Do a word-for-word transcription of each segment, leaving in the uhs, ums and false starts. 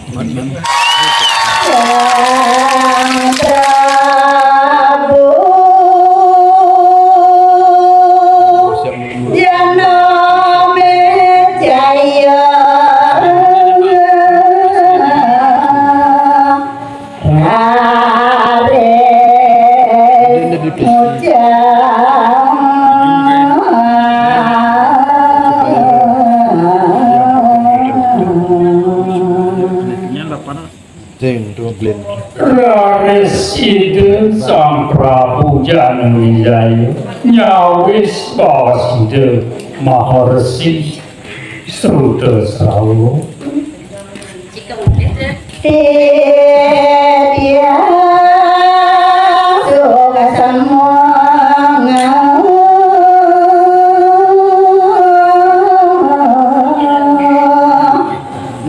Sang Prabu Janamejaya. Rare muja. Raris Ida Sang Prabu Janamejaya nyawis baos Ida Maharsi Srutasrawa. Titiang suka semua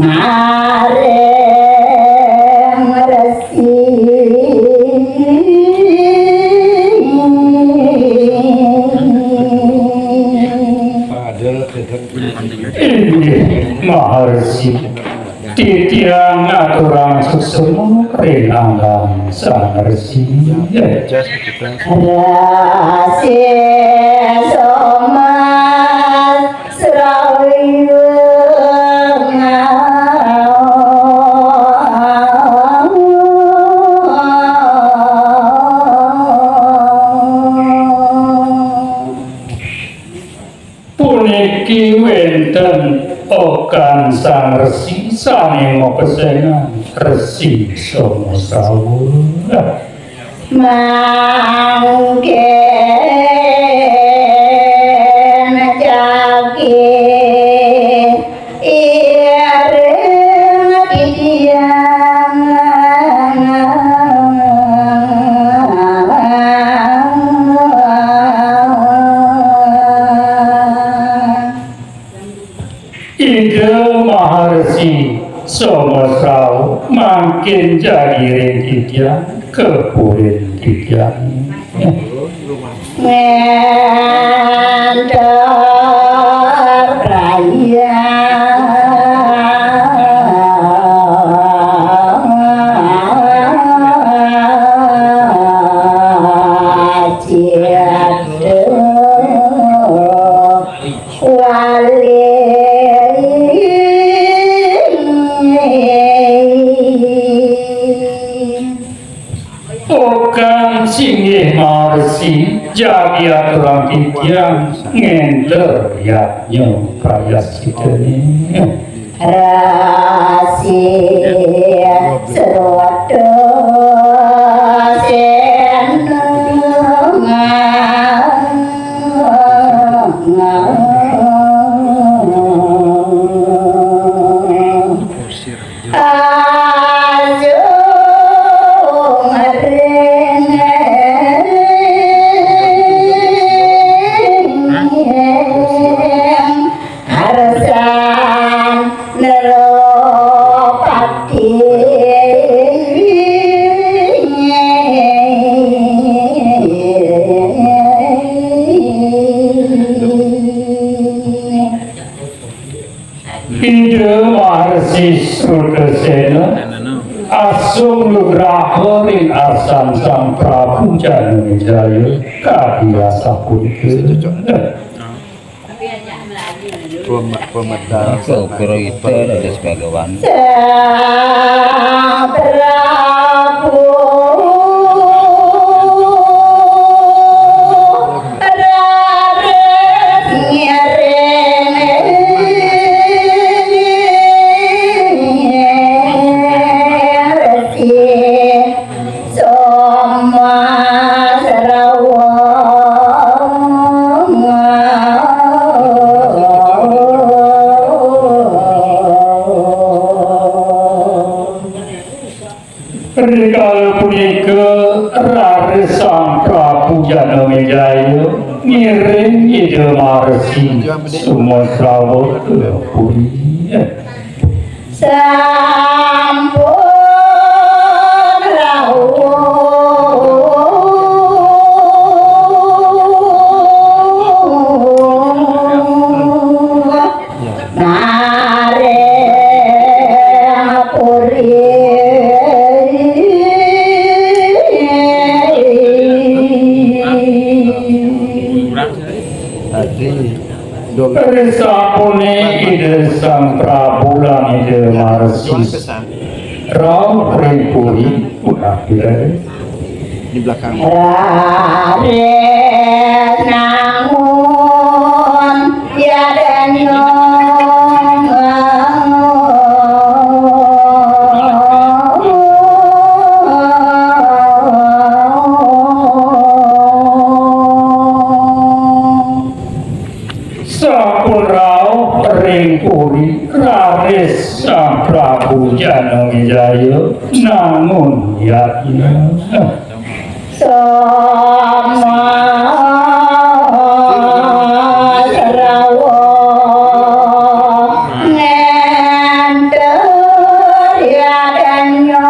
maring Resi. Inggih, Maharsi. Titiang ngaturang suksma ring anggan Sang Resi. Resi Somas Srawinga. Puniki wénten okan Sang Resi sané mapesengan Resi Somasrawa. Mangkin jagi iring titiang. Ida Maharsi Somasrawa mangkin jagi ring titiang, ka purin titiang. Ngantar raya. Wali. Okan singgih Maharsi, jagi aturang titiang ngénter yadnya prayaschitané. Resi Srotasena. Ayo maring arsan Narapati. Ida Maharsi Srutasena asung nugraha ring arsan Sang Prabu Janamejaya kadi asapunika. Pemedal. Nika ukura ita dados bagawan. Sang Prabu raris ngiring Resi Somasrawa. Rikala punika raris Sang Prabu Janamejaya ngiring Ida Maharsi Somasrawa ka puri. Sampun rawuh. Maring puri. Tadi dong. Risampune Ida Sang Prabu lan Ida Maharsi rauh ring puri, punapi, Raden? Di belakang. Raris nangun yadnya. Sampun rauh ring puri, raris Sang Prabu Janamejaya nangun yadnya. Sama srawa ngenter yadnya.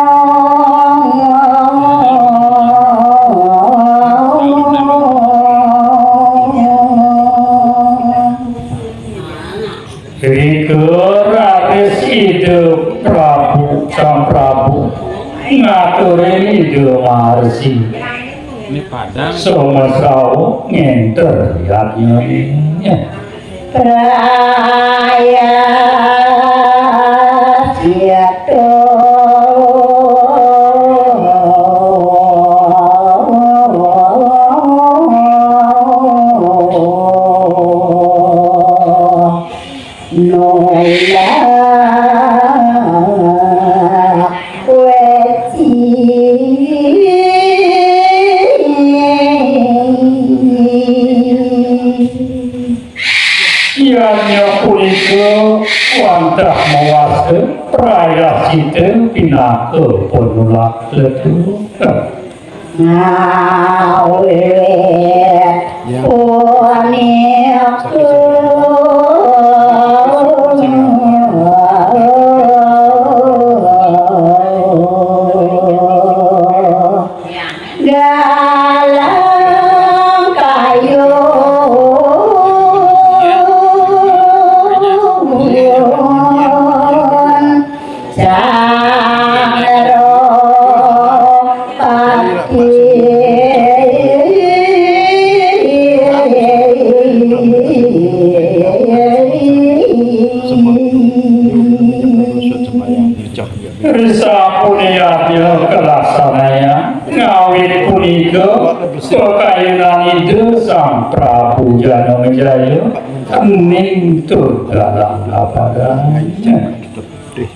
Rika raris Ida Prabu, Sang Prabu, ngaturin Ida Maharsi. Ini Padang. Sama srawa ngenter yadnya. Prayascita. Nolak weci. Yadnya punika wantah mawasta prayascita pinaka panolak letu. Ngawit punika galang kayu. Candra Pati. Risampune yadnya kalaksanayang, ngawit punika pakayunan Ida Sang Prabu Janamejaya ning tur galang kapadan. Dih,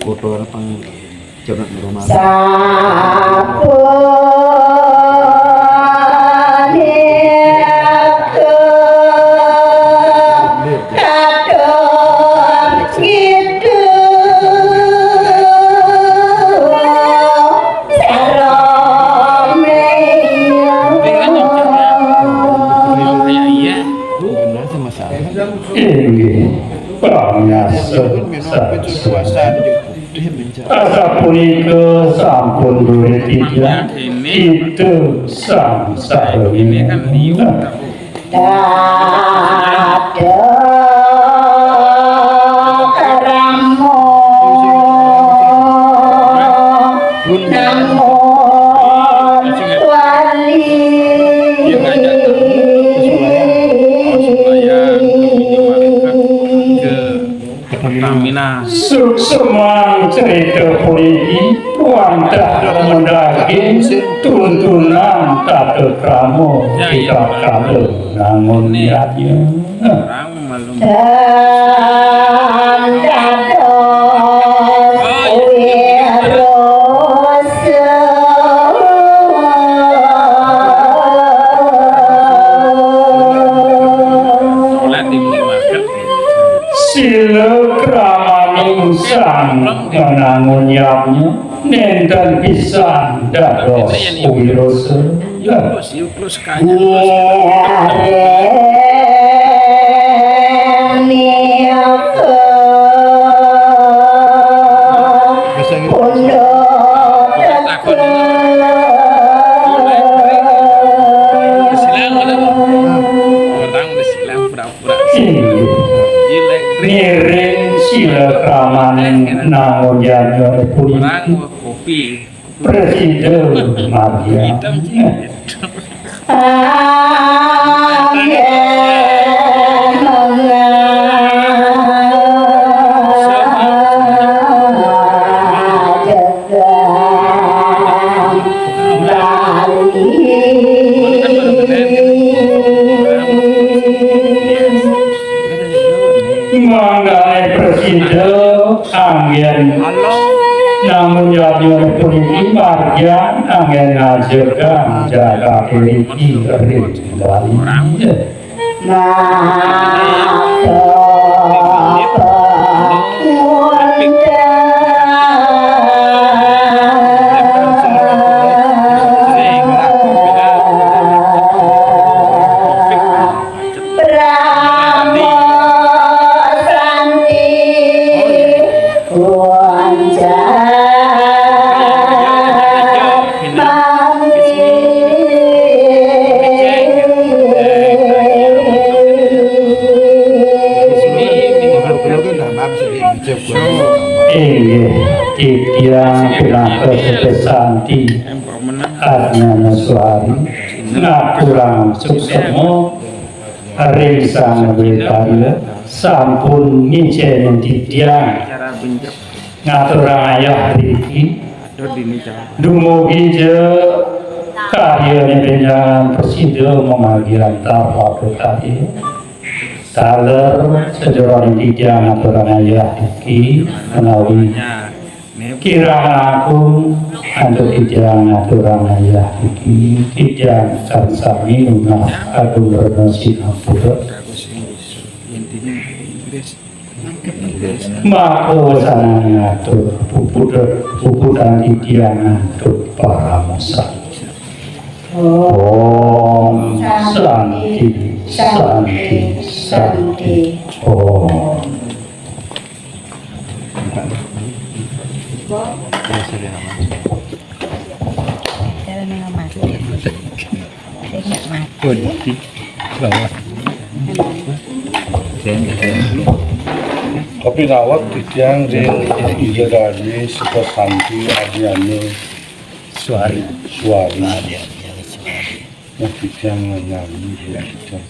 kotor pang cernak rumah. Sapunika katon kidul sarame. Benar sama saya. Inggih, pangasta. Asapunika sampun durung titiang, kita sangsara. Ini kan liur. Tata krama namun wali. Pertamina. Suksman cerita puniki wantah madaging tuntunan tata krama. Ya, iya, kita betul. Kala nangun yadnya. Orang malu. Dan dados wirosa. Sholat di minimarket. Sila kramaning sang nganangun yadnya, nenten pisan dados wirosa. Siuklus, siuklus kanya. Pundut takon. Silang, orang silang pura-pura. Inggih. Ngiring sila Ramaning nangun yadnya puniki. Prasida margi. Mangdané prasida anggén namun yadnya puniki margian anggén ngajegang jagat puniki ring Bali. Inggih, titiang pinaka Sutesanti Adnyana Suari ngaturang suksma ring Sang Dwikarya sampun ngicénin titiang ngaturang ayah driki. Dumugi ja karyané benjang prasida mamargi antar pada karya. Taler sajeroning titiang ngaturang ayah driki menawi kirang langkung antuk titiang ngaturang ayah driki, titiang tan sami nunas agung rena sinampura. Maka sané ngatur puput-, puputang titiang antuk paramasanti. Om Santi, Santi, Santi. Om. Tapi nawak titiang ring Ida Dane Sukasanti Adnyana Suari. Suari. Nah, titiang nyanyi ya, titiang.